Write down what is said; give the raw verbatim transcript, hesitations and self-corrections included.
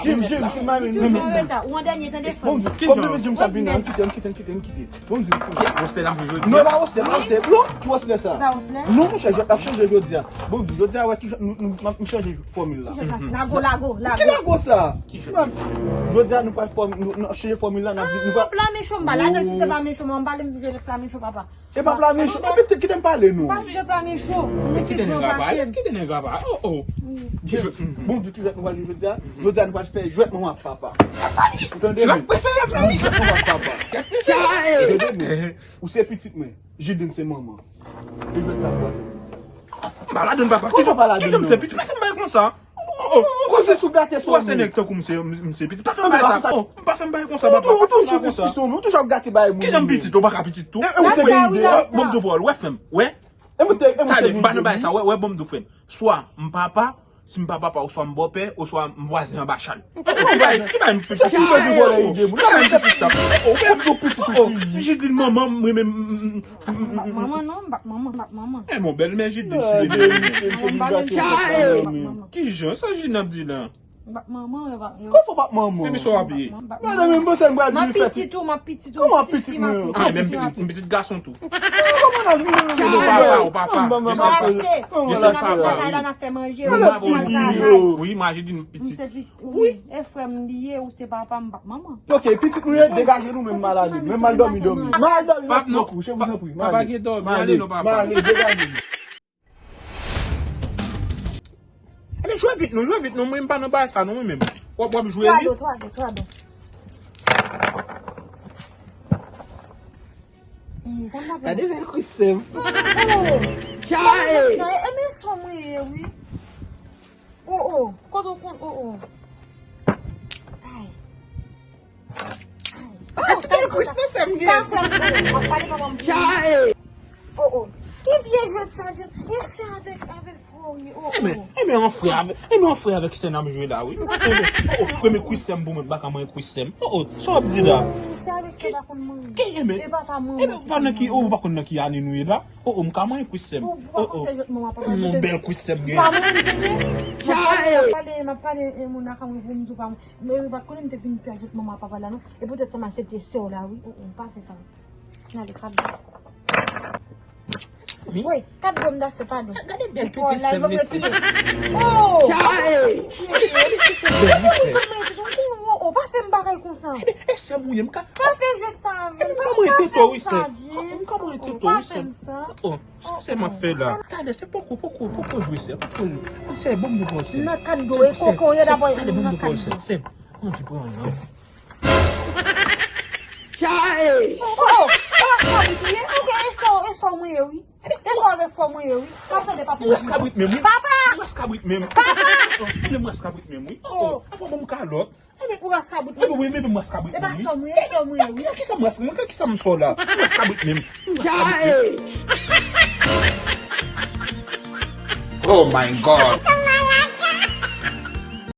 Jim, Jim, Jim, mami, mami. Ou an dènye, tande, fanm. Bon, Jim, kòm mwen Jim sa vin, ann kite, ann kite, ann kite, ann kite. Bon, Jim, Jim. Wòslè n ap jwe jodi a? Non, pa Wòslè, pa Wòslè. Non, ki Wòslè sa? Pa Wòslè? Non, monchè, jwèt ap chanje jodi a. Bon, Jim, jodi a, wè ki jan nou, nou, nou chanje fòmil la. Lago, lago, lago. Ki lago sa? Jodi a, nou pral fòm, nou, nou chanje fòmil la, n ap vin, nou pral. Pla men cho, m pa ladan, si se pa men cho, m pa ale m vin jwe pla men cho, papa. E pa pla men cho. Epi te kite m pale nou. Pa jwe pla men cho. Kite nèg la pale, kite nèg la pale. Oh, oh. Bon, di ki jwèt nou pral jwe jodi a? Jodi a nou pral fè jwèt manman ak papa. Ou tande mwen? Jwèt manman ak papa. Ou tande mwen? Ou se pitit mwen. Jidin se manman. E jwèt sa nou pral fè. M pa ladan papa. Kijan m pa ladan? Kijan m se pitit? Pa fè m bagay konsa. Oh, oh, ou se sou gate sou. Ou se nèg tankou m se, m se pitit. Pa fè m bagay sa. Oh, pa fè m bagay konsa, papa. Ou toujou sou pitit sou mwen, ou toujou ap gate bagay moun. Kijan m pitit? Ou pa ka pitit tou. Bon, m di w pawòl, wè frè m, wè. Tande, m pa nan bagay sa, wè, wè, bon, m di w frè m. Swa m papa, si m pa papa, oswa m bòpè, oswa m vwazen anba chal. Ki bagay, ki bagay m pitit sa? Ki bagay m pitit sa? Oh, oh, Jidin manman, mwen menm. M pa manman non, m pa manman, m pa manman. E bon, bèlmè Jidin, si li menm. Kijan sa Jidin ap di la? M pa manman, yo pa, yo. Kòman w pa manman? Epi sa w ap ye? Madanm, m panse m pral vin fè pitit ou, m ap pitit ou. Kòman pitit mwen? Ah, menm pitit, m pitit gason tou. Kòman n ap vin? Ou papa, ou papa. Yo se papa, wi. Wi, mwen Jidin pitit. Wi, e frè m li ye, ou se papa, m pa manman. Ok, pitit nou ye, degaje nou, men m al ale. Men m al dòmi, dòmi. M al dòmi, mèsi bokou, je vous en prie. Papa gen dòmi, ale non, papa. M ale, degaje nou. Ale, jwe vit non, jwe vit non, mwen m pa nan bagay sa non, mwen menm. W ap, w ap jwe li. Twa do, twa do, twa do. Gade bèl kwisèm. Chay! E men son mwen ye, wi. Oh, oh. Kote w konn, oh, oh. Ay. Ay. Oh, ti bèl kwis nan sèm gen. Pa fè m, oh, oh. Chay! Oh, oh. Ki vye jwèt sa, vye? E se avèk, avèk frè w ye, oh, oh. Enben, enben, an frè avèk, enben, an frè avèk sè n ap jwe la, wi. Enben, oh, oh, premye kwis sèm pou mwen, m pa ka manyen kwis sèm. Oh, oh, sa w ap di la? Se avèk sè pa konn manyen. Ki, enben, e papa manman, enben, ou pa nan ki, ou pa konn nan ki ane nou ye la? Oh, oh, m ka manyen kwis sèm. Oh, oh. Yon bèl kwis sèm gen. Pa mwen, m tande. M ap pale, m ap pale, e, moun nan ka mwen pou m di w pa mwen. Men ou pa konnen m te vin fè jwèt manman papa la, non. E poutèt sa m aksepte sè w la, wi. Oh, oh, pa fè sa. N ale, kat do. Wi, kat do m ta fè, padon. Gade bèl tete sèm, mesye. Oh! Chay! Oh, oh, pa fè m bagay konsa. E sèm ou ye, m ka. Pa fè jwèt sa avè m. M ka manyen toto, wi, sè. M ka manyen toto, wi, sè. Oh, oh. Sa sè m ap fè la? Talè, se poko, poko, poko jwe, sè. Poko jwe. Sè, ban m de pawòl, sè. Nan kat do, e koko, yo dabò. Talè, ban m de pawòl, sè. Sè, anvi pran nan. Chay! Oh, oh, oh, sa w ye? Ok, e sa, e sa mwen ye, wi. E sa, e sa mwen ye, wi. Pa tande papa. M ras kabrit menm, wi. Papa! M ras kabrit menm. Papa! Oh, m ras kabrit menm, wi. Oh, oh. Apa bon, m kalòt. Ou ras kabrit mwen. Wi, men, men, m ras kabrit mwen, wi. E pa sè mwen, e sè mwen, wi. Nan kisa m ras mwen? Nan kisa m sò la? M ras kabrit menm. M ras kabrit menm. Oh my God.